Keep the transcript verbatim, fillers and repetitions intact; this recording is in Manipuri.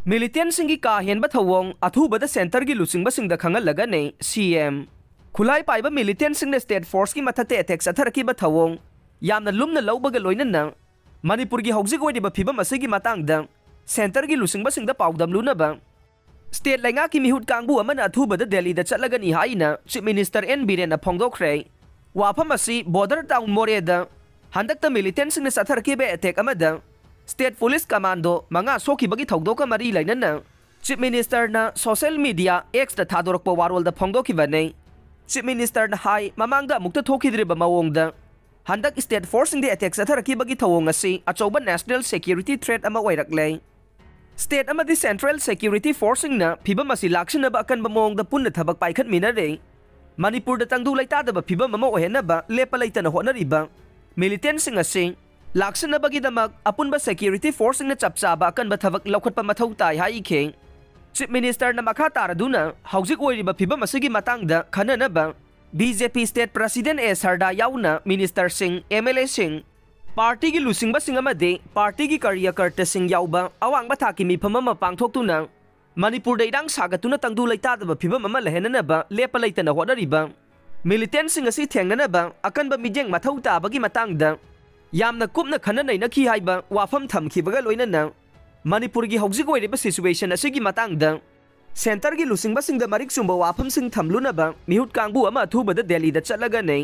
Militantꯁꯤꯡꯒꯤ ꯀꯥ ꯍꯦꯟꯕ ꯊꯧꯑꯣꯡ ꯑꯊꯨꯕꯗ centreꯒꯤ ꯂꯨꯆꯤꯡꯕꯁꯤꯡꯗ ꯈꯪꯍꯜꯂꯒꯅꯤ C M꯫ ꯈꯨꯠꯂꯥꯏ ꯄꯥꯏꯕ militantꯁꯤꯡꯅ state forceꯀꯤ ꯃꯊꯛꯇ attack ꯆꯠꯊꯔꯛꯈꯤꯕ ꯊꯧꯑꯣꯡ ꯌꯥꯝꯅ ꯂꯨꯝꯅ ꯂꯧꯕꯒ ꯂꯣꯏꯅꯅ ꯃꯅꯤꯄꯨꯔꯒꯤ ꯍꯧꯖꯤꯛ ꯑꯣꯏꯔꯤꯕ ꯐꯤꯕꯝ ꯑꯁꯤꯒꯤ ꯃꯇꯥꯡꯗ centreꯒꯤ ꯂꯨꯆꯤꯡꯕꯁꯤꯡꯗ ꯄꯥꯎꯗꯝꯂꯨꯅꯕ state ꯂꯩꯉꯥꯛꯀꯤ ꯃꯤꯍꯨꯠ ꯀꯥꯡꯕꯨ ꯑꯃꯅ ꯑꯊꯨꯕꯗ ꯗꯦꯜꯂꯤꯗ ꯆꯠꯂꯒꯅꯤ ꯍꯥꯏꯅ Chief Minister N ꯕꯤꯔꯦꯟꯅ ꯐꯣꯡꯗꯣꯛꯈ꯭ꯔꯦ꯫ ꯋꯥꯐꯝ ꯑꯁꯤ border town ꯃꯣꯔꯦꯗ ꯍꯟꯗꯛꯇ militantꯁꯤꯡꯅ ꯆꯠꯊꯔꯛꯈꯤꯕ attack ꯑꯃꯗ state police commando ꯃꯉꯥ ꯁꯣꯛꯈꯤꯕꯒꯤ ꯊꯧꯗꯣꯛꯀ ꯃꯔꯤ ꯂꯩꯅꯅ Chief Ministerꯅ social media Xꯇ ꯊꯥꯗꯣꯔꯛꯄ ꯋꯥꯔꯣꯜꯗ ꯐꯣꯡꯗꯣꯛꯈꯤꯕꯅꯤ꯫ Chief Ministerꯅ ꯍꯥꯏ, ꯃꯃꯥꯡꯗ ꯑꯃꯨꯛꯇ ꯊꯣꯛꯈꯤꯗ꯭ꯔꯤꯕ ꯃꯑꯣꯡꯗ ꯍꯟꯗꯛ state forceꯁꯤꯡꯗ attack ꯆꯠꯊꯔꯛꯈꯤꯕꯒꯤ ꯊꯧꯑꯣꯡ ꯑꯁꯤ ꯑꯆꯧꯕ national security threat ꯑꯃ ꯑꯣꯏꯔꯛꯂꯦ꯫ State ꯑꯃꯗꯤ central security forceꯁꯤꯡꯅ ꯐꯤꯕꯝ ꯑꯁꯤ ꯂꯥꯛꯁꯤꯟꯅꯕ ꯑꯀꯟꯕ ꯃꯑꯣꯡꯗ ꯄꯨꯟꯅ ꯊꯕꯛ ꯄꯥꯏꯈꯠꯃꯤꯟꯅꯔꯦ꯫ ꯃꯅꯤꯄꯨꯔꯗ ꯇꯪꯗꯨ ꯂꯩꯇꯥꯗꯕ ꯐꯤꯕꯝ ꯑꯃ ꯑꯣꯏꯍꯟꯅꯕ ꯂꯦꯞꯄ ꯂꯩꯇꯅ ꯍꯣꯠꯅꯔꯤꯕ militantꯁꯤꯡ ꯑꯁꯤ ꯂꯥꯛꯁꯤꯟꯅꯕꯒꯤꯗꯃꯛ ꯑꯄꯨꯟꯕ security forceꯁꯤꯡꯅ ꯆꯞ ꯆꯥꯕ ꯑꯀꯟꯕ ꯊꯕꯛ ꯂꯧꯈꯠꯄ ꯃꯊꯧ ꯇꯥꯏ ꯍꯥꯏꯈꯤ꯫ Chief Ministerꯅ ꯃꯈꯥ ꯇꯥꯔꯗꯨꯅ ꯍꯧꯖꯤꯛ ꯑꯣꯏꯔꯤꯕ ꯐꯤꯕꯝ ꯑꯁꯤꯒꯤ ꯃꯇꯥꯡꯗ ꯈꯟꯅꯅꯕ BJP state president A ꯁꯔꯗꯥ ꯌꯥꯎꯅ ministerꯁꯤꯡ, MLAꯁꯤꯡ, partyꯒꯤ ꯂꯨꯆꯤꯡꯕꯁꯤꯡ ꯑꯃꯗꯤ partyꯒꯤ ꯀꯥꯔꯌꯀꯔꯇꯥꯁꯤꯡ ꯌꯥꯎꯕ ꯑꯋꯥꯡꯕ ꯊꯥꯛꯀꯤ ꯃꯤꯐꯝ ꯑꯃ ꯄꯥꯡꯊꯣꯛꯇꯨꯅ ꯃꯅꯤꯄꯨꯔꯗ ꯏꯔꯥꯡ ꯁꯥꯒꯠꯇꯨꯅ ꯇꯪꯗꯨ ꯂꯩꯇꯥꯗꯕ ꯐꯤꯕꯝ ꯑꯃ ꯂꯩꯍꯟꯅꯅꯕ ꯂꯦꯞꯄ ꯂꯩꯇꯅ ꯍꯣꯠꯅꯔꯤꯕ militantꯁꯤꯡ ꯑꯁꯤ ꯊꯦꯡꯅꯅꯕ ꯑꯀꯟꯕ ꯃꯤꯠꯌꯦꯡ ꯃꯊꯧ ꯇꯥꯕꯒꯤ ꯃꯇꯥꯡꯗ ꯌꯥꯝꯅ ꯀꯨꯞꯅ ꯈꯟꯅ ꯅꯩꯅꯈꯤ ꯍꯥꯏꯕ ꯋꯥꯐꯝ ꯊꯝꯈꯤꯕꯒ ꯂꯣꯏꯅꯅ ꯃꯅꯤꯄꯨꯔꯒꯤ ꯍꯧꯖꯤꯛ ꯑꯣꯏꯔꯤꯕ situation ꯑꯁꯤꯒꯤ ꯃꯇꯥꯡꯗ centreꯒꯤ ꯂꯨꯆꯤꯡꯕꯁꯤꯡꯗ ꯃꯔꯤꯛ ꯆꯨꯝꯕ ꯋꯥꯐꯝꯁꯤꯡ ꯊꯝꯂꯨꯅꯕ ꯃꯤꯍꯨꯠ ꯀꯥꯡꯕꯨ ꯑꯃ ꯑꯊꯨꯕꯗ ꯗꯦꯜꯂꯤꯗ ꯆꯠꯂꯒꯅꯤ꯫